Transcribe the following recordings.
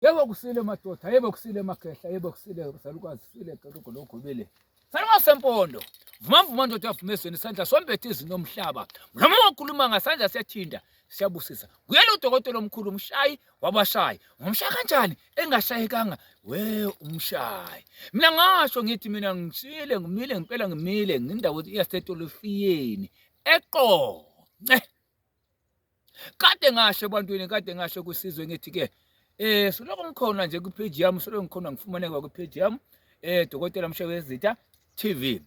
Yebo kusile madoda, yebo kusile makhehla, yebo kusile salukazi sile galugo logubile. Salukazi sempondo. Vuma vuma ndoda yavuma ezweni isandla sombethe izinto omhlaba. Noma wakhuluma ngasandla siyathinta, siyabusisa. Nguyena udokotela omkhulu umshayi wabashayi. Ngomshaya kanjani engashayekanga? We umshayi. Mina ngasho ngithi mina ngisile ngimile ngempela ngimile ngindawo yasetolofiyeni eqonce. Kade ngasho ebantwini kade ngasho kusizwe ngithi ke soloko ngikhona nje ku page yami soloko ngikhona ngifumaneka ku page yami Dokotela Mshewezitha TV.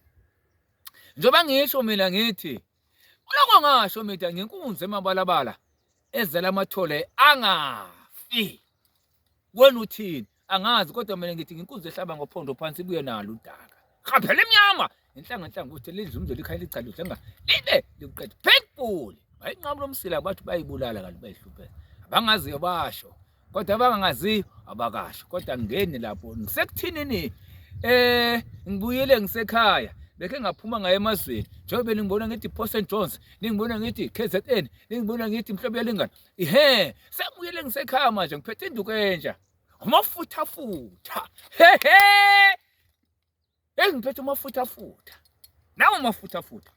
Njengoba ngisho mina ngithi kuloko ngasho mina nginkunzi emabalabala ezala amathole angafi. Wena uthini? Angazi kodwa mina ngithi nginkunzi ehlaba ngophondo phansi ibuye nalo udaka. Khaphela emnyama inhlanga inhlanga ukuthi lidla umzolo ikhaya licala udla libe likuqeda. Pitbull bayinqamula umsila bathi bayibulala kanti bayihlupheza. Abangaziyo basho kodwa abangaziyo abakasho kodwa ngeni lapho ngisekuthinini ngibuyile ngisekhaya beke ngaphuma ngaye emazweni njengoba beningibona ngithi Port St John's ningibona ngithi KZN ningibona ngithi mhlobo yalingana Ihe, sengibuyele ngisekhaya manje ngiphethe induku entsha. Amafuthafutha. He he. Hey ngiphethe amafuthafutha. Nawo amafuthafutha.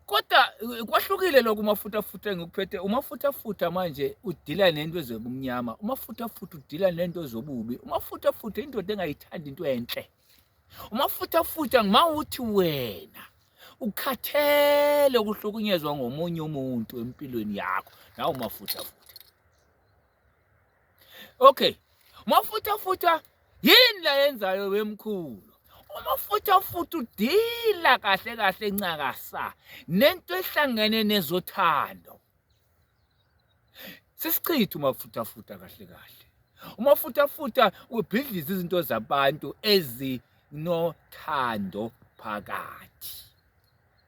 Kodwa kwahlukile lokho umafutafutha engikuphethe. Umafutafutha manje udila nento ezobumnyama. Umafutafutha udila nento zobubi. Umafutafutha indoda engayithandi into enhle. Umafutafutha ngimawuthi wena ukhathele ukuhlukunyezwa ngomunye umuntu empilweni yakho nawe umafutafutha. Okay, umafutafutha yini la yenzayo wemkhulu? Umafutafutha udila kahle kahle ncakasa nento ehlangene nezothando. Sisichitha umafutafutha kahle kahle. Umafutafutha ubhidliza izinto zabantu ezinothando phakathi.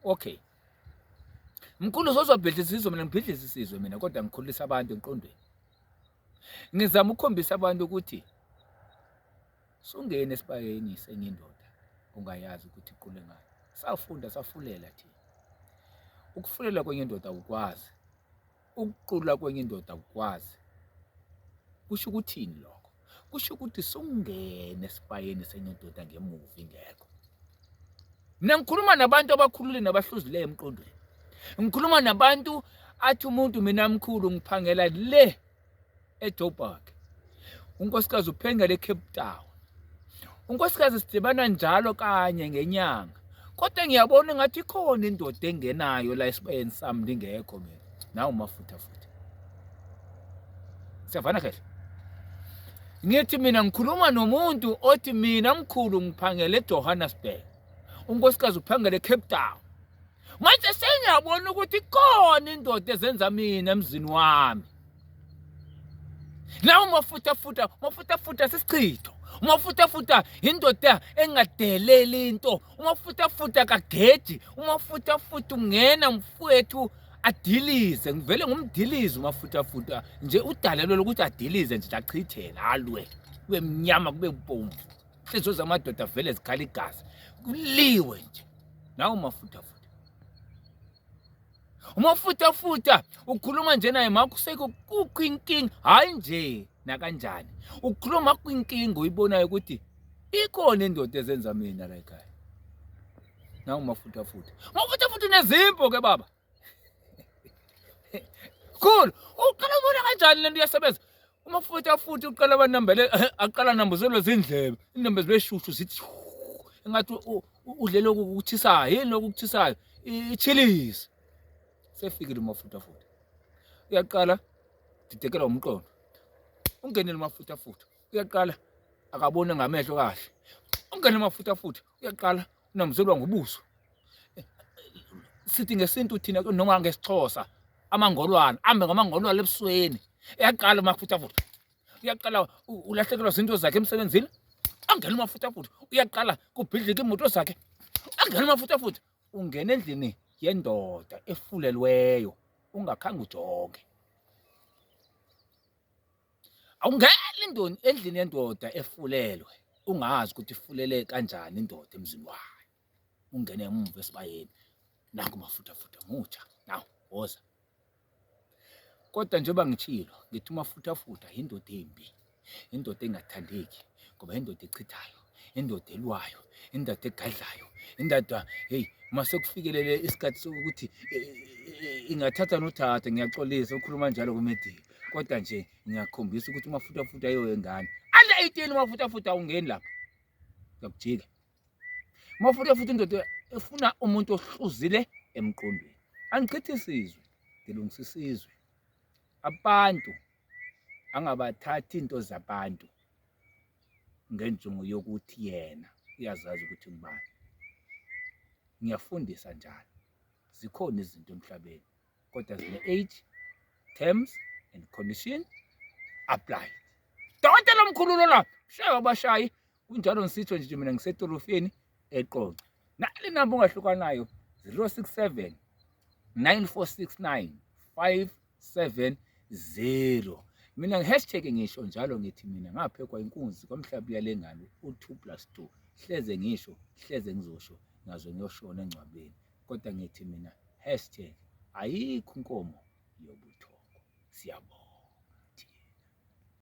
Okay. Mkhulu sozobhidliza isizwe mina ngibhidliza isizwe mina kodwa ngikhulisa abantu emqondweni. Ngizama ukukhombisa abantu ukuthi sungene esibayeni senye indoda ungayazi ukuthi iqule ngayo. Safunda safulela thina. Ukufulela kwenye indoda awukwazi. Ukuqula kwenye indoda awukwazi. Kusho ukuthini lokho? Kusho ukuthi sungene esibayeni senye indoda ngemuva ingekho. Mina ngikhuluma nabantu abakhulule nabahluzileyo emqondweni. Ngikhuluma nabantu athi umuntu mina mkhulu ngiphangela le eJoburg. Unkosikazi uphengele eCape Town. Unkosikazi sidibana njalo kanye ngenyanga. Kodwa ngiyabona ngathi ikhona indoda engenayo la esibayeni sami ndingekho mina. Nawu mafutha futhi. Siyavana kahle. Ngithi mina ngikhuluma nomuntu othi mina mkhulu ngiphangele eJohannesburg. Unkosikazi uphangele eCape Town. Manje sengiyabona ukuthi ikhona indoda ezenza mina emzini wami. Nawo mafutafutha, mafutafutha sisichitho. Umafutafutha indoda engadeleli into. Umafutafutha kageji. Umafutafutha ungena mfowethu adilize ngivele ngumdilize umafutafutha nje udalelwe ukuthi adilize nje achithele alwe kube mnyama kube bomvu inhliziyo zamadoda vele zikhala igazi kuliwe nje nawo umafutafutha umafutafutha ukhuluma nje naye makuseko kukho inkinga hhayi nje nakanjani ukhuluma kwinkinga uyibonayo ukuthi ikhona indoda ezenza mina la ekhaya nawu mafutafutha mafutafutha unezimpo ke baba khulu uqala ubona kanjani lento iyasebenza umafutafutha uqala abanambele aqala nambuzelwe zindlebe indlebe zibe shushu zithi engathi udle lokhu kuthisayo yini lokhu kuthisayo ichilizi sefikile umafutafutha uyaqala didekela umqondo ungenele umafutafutha uyaqala akabone ngamehlo kahle ungene amafutafutha uyaqala unamzelwa ngobuso sithi ngesintu thina noma ngesixhosa amangolwana ambe ngamangolwana ebusweni uyaqala amafutafutha uyaqala ulahlekelwa zinto zakhe emsebenzini angena amafutafutha uyaqala kubhidlika imoto zakhe angena amafutafutha ungena endlini yendoda efulelweyo ungakhange ujonge Awungeni indoni endlini yendoda efulelwe ungazi ukuthi ifulele kanjani indoda emzini wayo. Ungene emuva esibayeni. Nanku mafutha futha mutsha. Nawu woza. Kodwa njengoba ngitshilo ngithi umafuthafuta yindoda embi, indoda engathandeki ngoba indoda echithayo, indoda elwayo, indoda egadlayo, indoda hey uma sekufikelele isikhathi sokuthi eh, eh, eh, ingathatha nothatha ngiyaxolisa ukhuluma njalo kumediya kodwa nje ngiyakhombisa ukuthi umafuthafuta ayiyo yengane adla 18 umafuthafuta awungeni lapha ngiyakujika umafuthafuta indoda efuna umuntu ohluzile emqondweni angichithi isizwe ngilungisa isizwe abantu angabathathi into zabantu ngenjongo yokuthi yena uyazazi ukuthi ngubani ngiyafundisa njalo zikhona izinto emhlabeni kodwa zine-age terms and condition applied dokotela omkhulu lona shaya abashayi kunjalo ngisitsho nje mina ngisetolofeni eqonce nale namba ongahlukanayo 067 9469 570 mina ngi-hashtag ngisho njalo ngithi mina ngaphekwa inkunzi kwamhlaba uyalengane u-2 plus 2 hleze ngisho hleze ngizosho ngaze ngiyoshona engcwabeni kodwa ngithi mina hashtag ayikho inkomo yobuthongo siyabonga.